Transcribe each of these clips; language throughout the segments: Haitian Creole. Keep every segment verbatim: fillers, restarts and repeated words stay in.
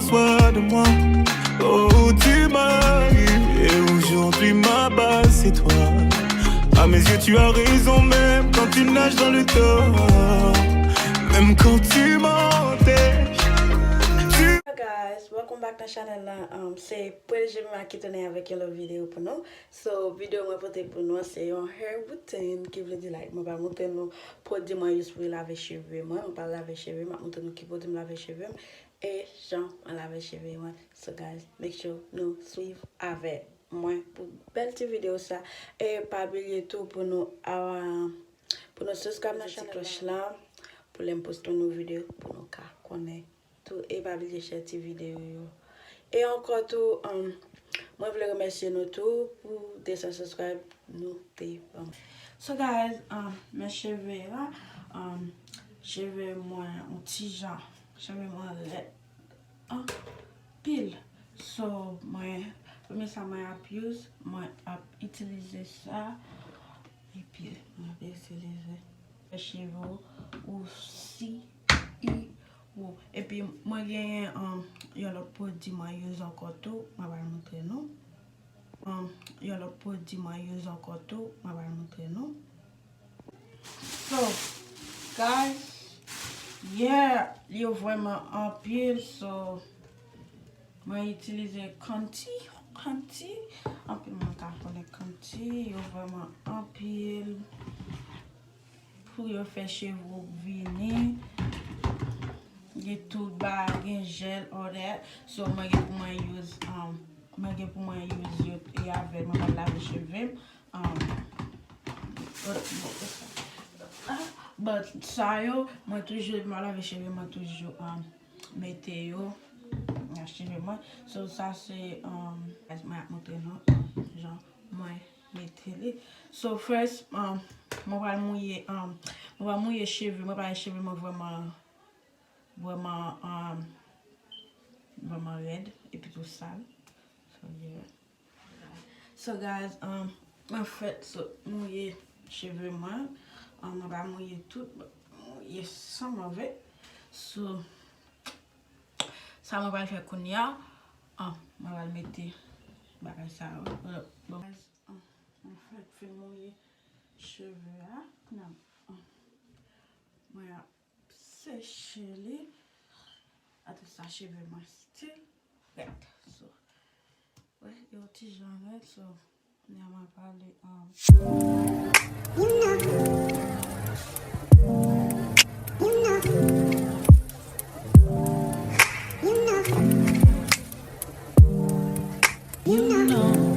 Sois de moi, oh, tu m'as eu, et aujourd'hui ma base c'est toi. À mes yeux, tu as raison, même quand tu nages dans le tort, même quand tu m'empêches. Hello guys, welcome back nan chanèl la. Um, se Pretty Jemima ki tounen avèk yon lòt videyo pou nou. So, videyo mwen pote pou nou an se yon hair routine, ki vle di, like, mwen pa montre nou pwodui mwen use pou lave cheve mwen. Mwen pa lave cheve, m ap montre nou ki pwodui m lave cheve m e jan mwen lave cheve mwen. So guys, make sure nou swiv avèk mwen pou bèl ti videyo sa. E pa bliye tou pou nou, ah, pou nou subscribe nan chanèl klòch la, pou lè m poste yon nouvo videyo, pou nou ka konnen tou. E pa bliye share ti videyo yo. E ankò tou, um, mwen vle remèsye nou tou pou de san subscribe nou te ban mwen. So guys, um, men cheve a, um, cheve mwen yon ti jan, cheve mwen rèd anpil. So, mwen, premye sa mwen ap use, mwen ap itilize sa. Epi, mwen ap itilize. Fè cheve ou si i ou. Epi, mwen genyen, um, yon lòt pwodui mwen use ankò tou. Mwen pral montre nou. Um, yon lòt pwodui mwen use ankò tou. Mwen pral montre nou. So, guys, yeah, yo vrèman anpil, so, mwen itilize Kanti, Kanti, anpil moun ka konnen Kanti, yo vrèman anpil pou yo fè cheve w vini, gen tout bagay, gen jèl, all that, so, mwen gen pou mwen use, um, mwen gen pou mwen use yo e avè l, mwen pa lave cheve m. Um, but, but sa yo, mwen toujou, lè m ap lave cheve, mwen toujou, um, mete yo nan cheve mwen. So, sa se, um, mwen ap montre nou jan mwen mete li. So, first, um, mwen pral mouye, um, mwen pral mouye cheve mwen, paske cheve mwen vrèman, vrèman, um, vrèman rèd, epi tou sal. So, yeah. So guys, um, mwen fèk sot mouye cheve mwen. Um, mwen pa mouye tout, but mouye some of it. So, sa mwen pral fè kounye a, um, mwen pral mete bagay sa yo. Bon, guys, um, mwen fèk fin mouye cheve a. Kounye a, um, mwen ap seche li. Atrè sa, cheve mwen still rèd. So, wè, yo ti jan rèd, so, kounye a mwen pale, um, You know.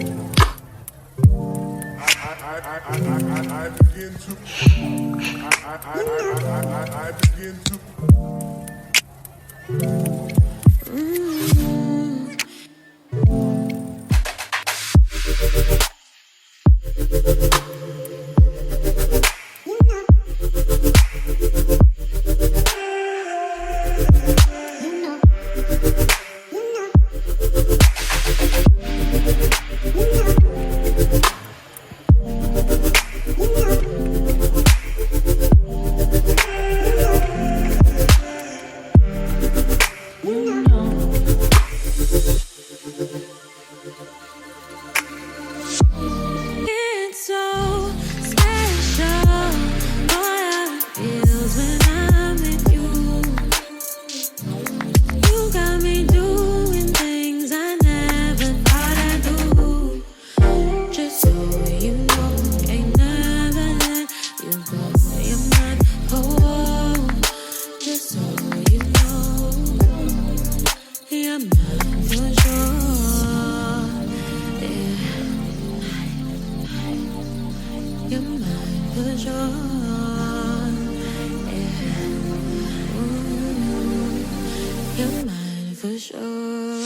I, I, I, I, I, I, I begin to, I, I, I, I, I, I, I begin to. Mm. It's so special, boy, how it feels when I'm with you. You got me doing things I never thought I'd do. Just so you know, ain't never let you go. You're mine, oh, just so you know. You're mine for sure, yeah. You're mine for sure, yeah. Ooh, you're mine for sure.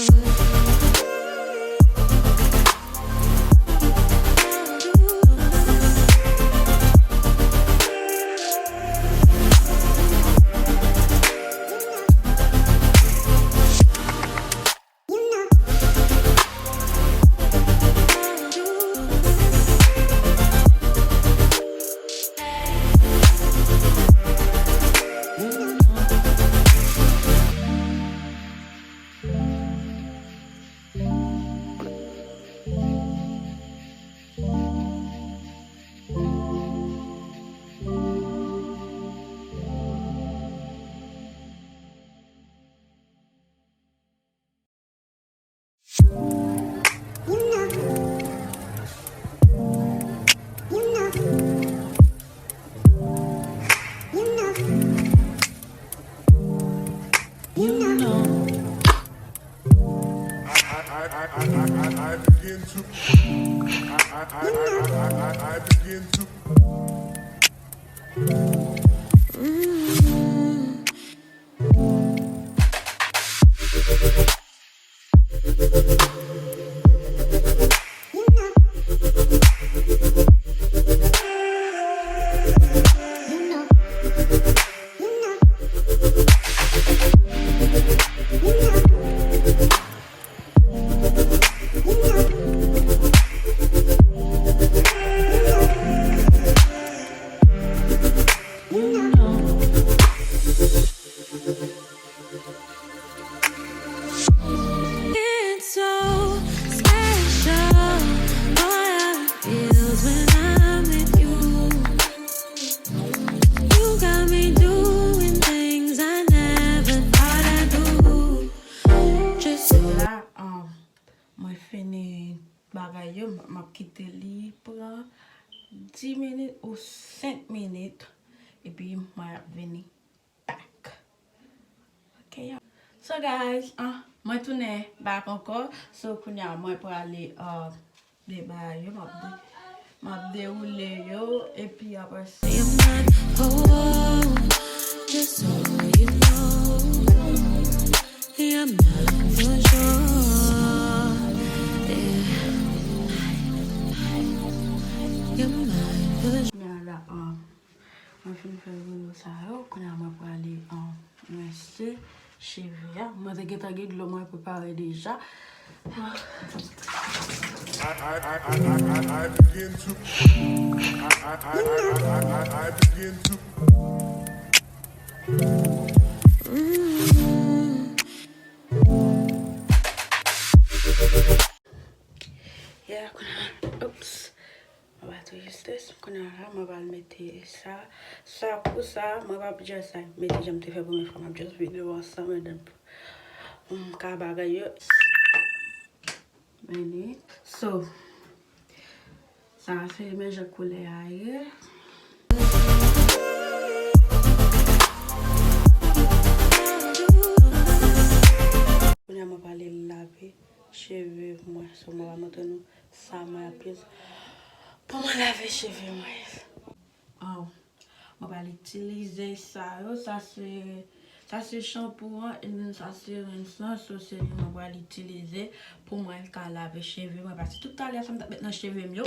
It's so special. Boy, how it feels when I'm with you. You got me doing things I never thought I'd do. Just la, um, mwen fini bagay yo, m ap kite li pran dis minit ou senk minit, epi mwen ap vini back. Ok, y'all. So, guys, ah, mwen tounen back ankò. So, kounye a, mwen prale, uh, de bagay yo, m ap de-, m ap dewoule yo, epi apre sa. I'm not, oh, oh, just so you know, I'm not for sure. Yeah. I'm not for sure. Kounye a la, um, mwen fin fè rido sa yo. Kounye a mwen prale, um, rinse cheve a. Mwen te gentan gen dlo mwen prepare deja. I, I, I, I, I, I, I begin to, I, I, I, I, I, I, I begin to. Yeah, kounye a, oops. Mwen pa tou jistis. Kounye a la, mwen pral mete sa. Sa pou sa, mwen p ap just, like, mete jan m te fè premye fwa, m ap just vide yo ansanm, and then m ka bagay yo. Meni. So, sa se menm jan koulè a ye. Kounye a mwen prale lave cheve mwen. So, mwen va montre nou sa mwen ap use pou mwen lave cheve mwen. Oh, mwen pral itilize sa yo. Sa se, sa se shampoo an, and then sa se rinse lan. So, se li mwen pral itilize pou mwen ka lave cheve mwen. Paske tout talè sa m t ap met nan cheve m yo,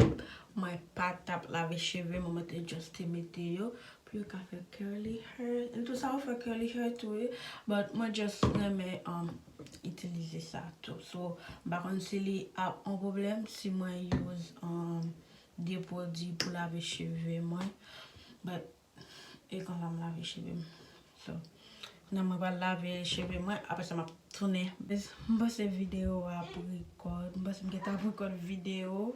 mwen pa t ap lave cheve mwen, mwen te just te mete yo pou yo ka fè curly hair. E tou sa yo fè curly hair tou, wi. But mwen just renmen, um, itilize sa tou. So, m pa konn si li ap yon pwoblèm si mwen use, um, de pwodui pou lave cheve mwen. But, e konsa m lave cheve m. So, nan mwen pral lave cheve mwen, apre sa m ap tounen. M panse videyo a ap rekòd. M panse m gentan ap rekòd videyo.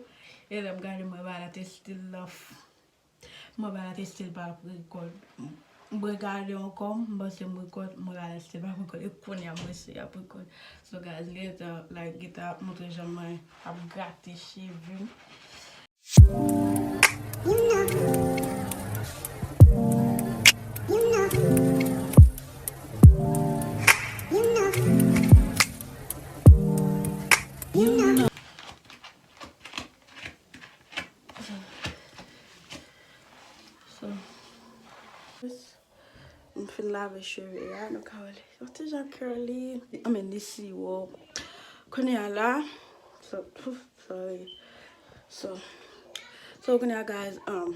E lè m gade mwen bagay la te still la. Mwen pa la te still pa ap rekòd. Mwen gade ankò, m panse m rekòd, mwen pa la still pa ap rekòd. E kounye a mwen se ap rekòd. So guys, li gentan, like, gentan ap montre jan mwen ap grate cheve m. So, m fin lave cheve a, nou ka wè li yon ti jan curly, I mean, li siwo. Kounye a la, so, sorry. So, so kounye a, guys, um,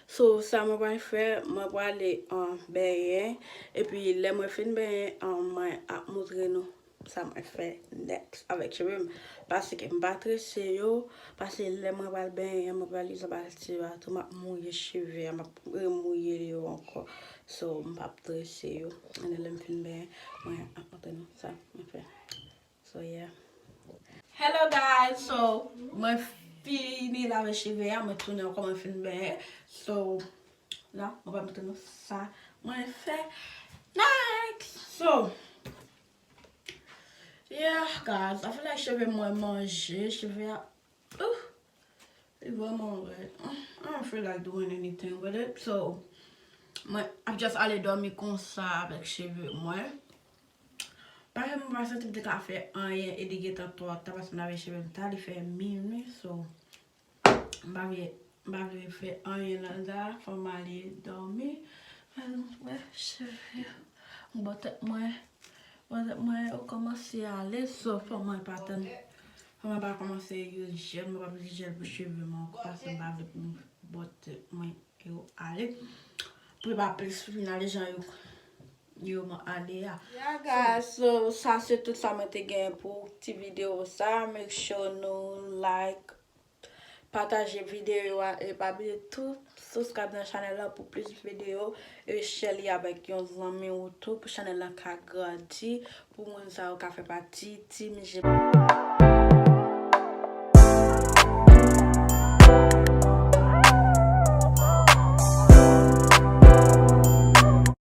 so, sa mwen pral fè, mwen prale, um, benyen, epi lè mwen fin benyen, um, mwen ap montre nou sa mwen fè next avèk cheve m. Paske m pa trese yo, paske lè mwen pral benyen, mwen pral use anba ti baton, m ap mouye cheve a, m ap remouye yo ankò. So, m p ap trese yo. Ann lè m fin benyen, mwen ap montre nou sa mwen fè. So, yeah. Hello guys, so, mwen fini lave cheve a, mwen tounen ankò, mwen fin benyen. So, la, mwen pral montre nou sa mwen fè next. So, yeah, guys, I feel like cheve mwen manje, cheve a, uh, li vrèman rèd. I don't feel like doing anything with it. So, mwen ap just ale dòmi konsa avèk cheve mwen. Paske mwen pa santi m te ka fè anyen e li gentan twò ta paske m lave cheve m ta, li fè minui, so m pa vle, m pa vle fè anyen nan la, fò m ale dòmi. Wè cheve m bò tèt mwen, bò tèt mwen yo kòmanse ale, so fò mwen pa tann, fò mwen pa kòmanse use jèl, mwen pa vle jèl pou cheve mwen ankò paske m pa vle pou bò tèt mwen yo ale. Pou yo pa plis final jan yo yo mwen ale a. Yeah, guys, so sa se tout sa mwen te gen pou ti videyo sa. Make sure nou like, pataje videyo a e pa bliye tou subscribe nan chanèl la pou plis videyo e share li avèk yon zanmi ou tou pou chanèl la ka grandi, pou moun sa yo ka fè pati Team J.